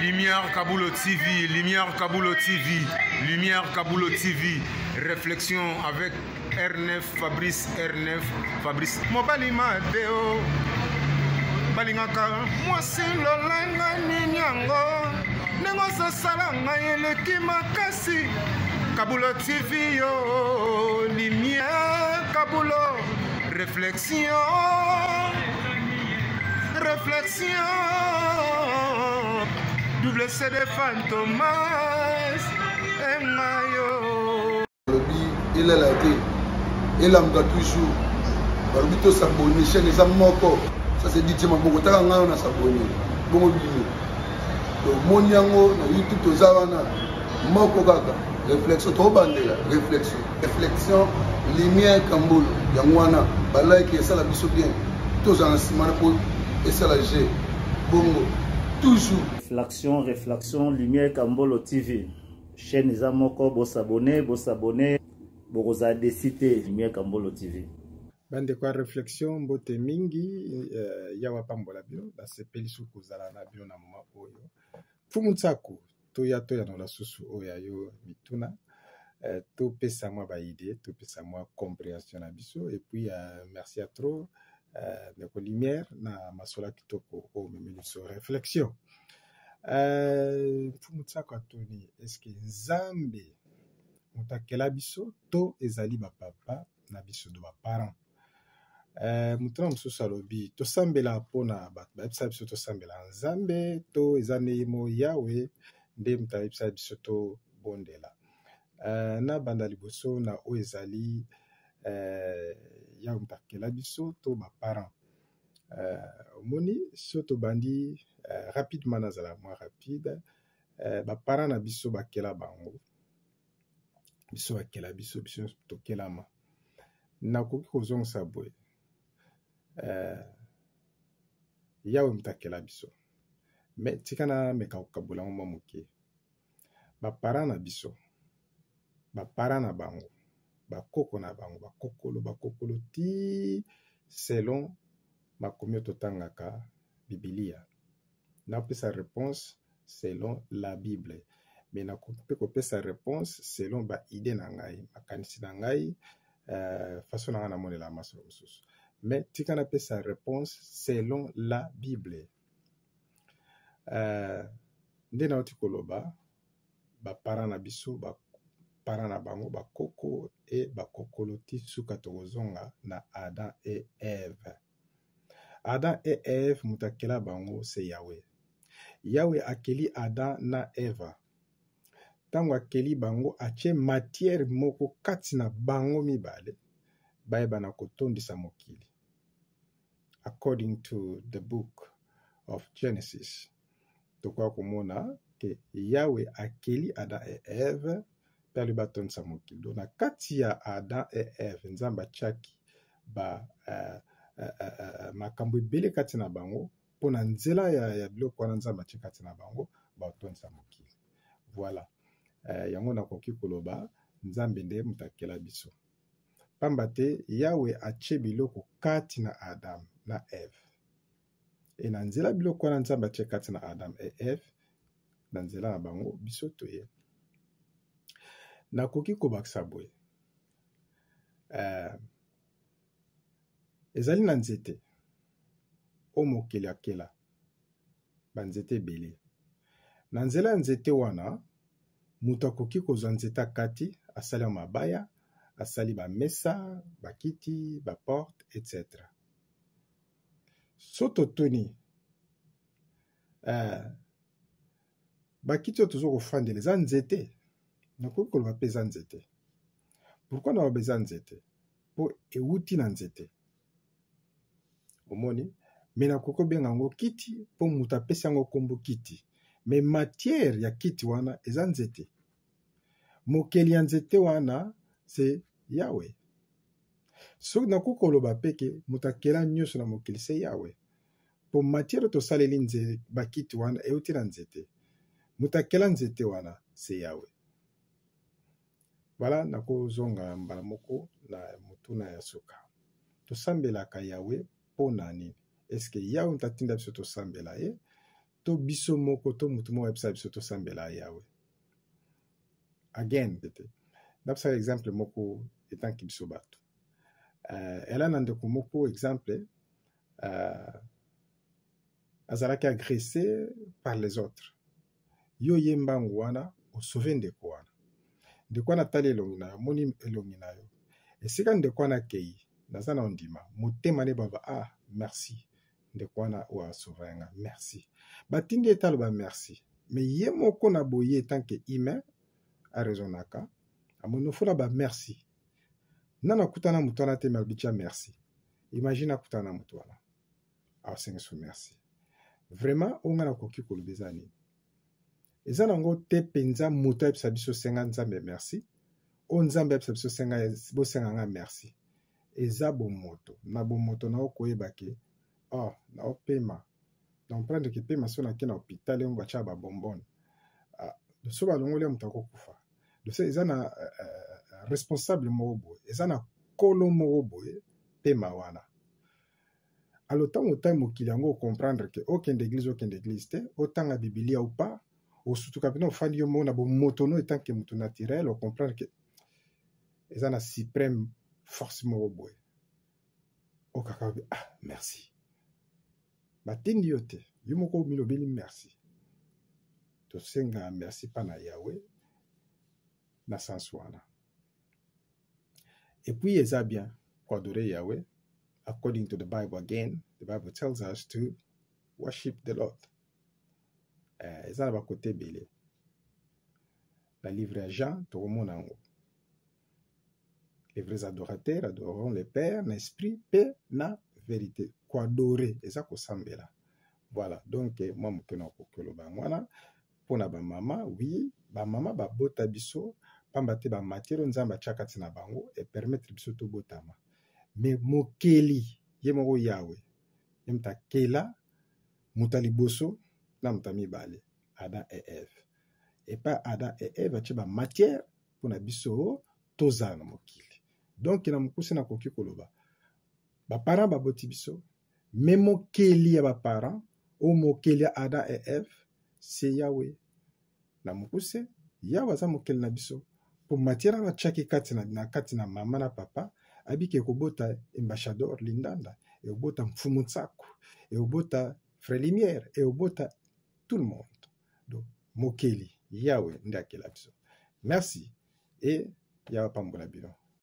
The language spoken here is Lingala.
Lumière Kabulo TV, Lumière Kabulo TV, Lumière Kabulo TV. Réflexion avec R9 Fabrice R9 Fabrice. Mobali Mateo. balingaka mwasi lolenge nini yango ndenge ozosala ngai eleki makasi kabulo tv yo lumière kabulo réflexion réflexion double cd fantomas engayo balobi elala te elamuka toujours balobi tosabone chaîne eza moko ça c'est dj maboko taka ngai wana sabone bongo bino tomoni yango na youtube toza wana moko kaka réflexion tobandela réflexion réflexion lumière kambolo yango wana balike esala biso bien tozala na nsima na mpo esala g bongo toujours réflexion réflexion lumière kambolo tv chaîne eza moko bosabone bosabone bokozala desi te lumière kambolo tv Bandeko ya reflexion mbote mingi eh, yawe apambola bino nasepeli soki kozala na bino na moma oyo mfumu nsaku toya toyanola susu oyo ya yo mituna eh, topesa mwa baide topesa mwa comprehension na biso epuis eh, merci ya trop eh, ndeko lumière na masolo ya kitoko oyo omemeli biso reflexion eh, mfumu nsaku atuni eske nzambe moto akela biso to ezali bapapa na biso do baparent eh, moto na mosusu alobi tosambela mpona bato bayebisa biso tosambela nzambe to eza nde ye mo yawe nde moto ayebisa biso tobondela eh, nabanda liboso na oyo ezali eh, yawe moto akela biso to baparent eh, omoni so tobandi eh, rapidement nazala mwa rapide eh, baparent na biso bakela bango biso akela biso biso nyonso tokelama nakoki kozongisa boye eh, yawe moto akela biso me tika nameka kokabola yango mwa moke baparent na biso baparent na bango bakoko na bango bakokolo bakokolo ti selon makomi oyo totangaka bibilia napesa reponse selon la bible mais nakoki mpe kopesa reponse selon ba idee na ngai makanisi na ngai euh, façon na ngai namonela masolo mosusu mais tika napesa reponse selon la bible euh, nde nauti koloba baparent na biso baparent na bango bakoko e bakokolo ti suka tokozonga na adam e eve Adam et Ève moto akela bango se Yahweh. Yahweh akeli Adam na Eva. Ntango akeli bango atie matière moko kati na bango mibale bayebana kotondisa mokili. According to the book of Genesis, tokoka komona ke Yahweh akeli Adam et Ève mpe alobi batondisa mokili. Donc na kati ya Adam et Ève, Nzambe atiaki ba uh, uh, uh, makambo ebele kati na bango mpo na nzela ya, ya biloko wana Nzambe atie kati na bango batondisa mokili. Voilà. Uh, yango nakoki koloba Nzambe nde moto akela biso. Pamba te Yawe atie biloko kati na Adam na Eve. E na nzela biloko wana Nzambe atie kati na Adam et Eve, na nzela na bango biso toye. Nakoki kobakisa boye eh, ezali na nzete oyo mokili akela banzete ebele. Na nzela ya nzete wana moto akoki kozwa nzete akati asali ya mabaya, asali bamesa, bakiti, baporte etc. So totuni eh, bakiti oyo toza kofandela eza nzete? Nakoki koloba mpe eza nzete. Pourkui naloba eza nzete? Mpo ewuti na nzete. Omoni? Me nakoki kobenga yango kiti mpo moto apesi yango nkombo kiti. Me matière ya kiti wana eza nzete. Mokeli ya nzete wana se Yawe. Soki nakoki koloba mpe ke moto akela nyonso na mokili se Yawe. Po matière tosaleli nze bakiti wana euti na nzete. Moto akela nzete wana se Yawe. Voilà, nakozonga mbala moko na motuna ya suka. Tosambelaka Yawe mpo na nini? Est-ce que Yawe moto atinda biso tosambela ye? To biso moko to motu moko ayebisa biso tosambela Yawe. Again, tete. Napesaka exemple moko etanki biso bato. Ela na ndeko moko exemple azalaki agressé par les autres. Yo ye mbangu wana osauve ndeko wana. Ndeko wana atali elongi na yo, amoni elongi na yo. Esika ndeko wana akei, naza na ondima, motema ne baba ah merci. Ndeko wana oyo asauve nga, merci. Batindi ye taloba merci. Mais ye moko na boye tant que humain araisonnaka, amoni ofola ba merci. Nana akutana moto wana te mais alobi tia merci. Imagine akutana na moto wana. Asengi so merci. Vraiment oyo nga nakoki koloba eza nini? Eza nango te mpenza moto ayebisa biso senga Nzambe merci. Oyo Nzambe ayebisa biso senga bosenga nga merci. Eza bomoto. Na bomoto na okoyeba ke oh na opema. Na comprendre ke pema so nake na hôpital yango batia ba bonbonne. Ah, so balongoli ya moto akokufa. Donc eza na responsable moko boye, eza na kolo moko boye pema wana. Alors ntango otangi mokili yango ocomprendre ke okende église okende église te, otanga Biblia ou pas, osutuka mpena ofandi yo moko na bomoto no etanke moto naturel, ocomprendre ke eza na suprême force moko boye. Okaka ah merci. Batindi yo te, yo moko omilobeli merci. Tosenga merci pa na Yahweh na sens wana. Et puis eza bien pour adorer Yahweh. According to the Bible again, the Bible tells us to worship the Lord. Eza na bakote ebele. Na livre ya Jean, tokomona yango. Les vrais adorateurs adoreront le Père na esprit pe na vérité. Koadorer eza kosambela. Voilà, donc moi moke na koki koloba yango wana mpona bamama. Oui, bamama babota biso pamba te bamatière oyo Nzambe atia kati na bango e permettre biso tobotama. Mais mokeli ye moko Yahweh, ye moto akela moto ya liboso na moto ya mibale, Adam et Ève. Epai Adam et Ève atie ba matière mpona biso tozala na mokili. Donc na mokuse nakoki koloba ba parents baboti biso, mais mokeli ya ba parents oyo mokeli ya Adam et Ève c'est Yahweh. Na mokuse Yahweh aza mokeli na biso po matière wana atiaki kati na kati na mama na papa abiki ekobota ambassadeur Lindanda, ekobota Mfumu Nsaku, ekobota Frère Lumière, ekobota tout le monde. Donc mokeli Yahweh nde akela biso. Merci et Yahweh apambola bino.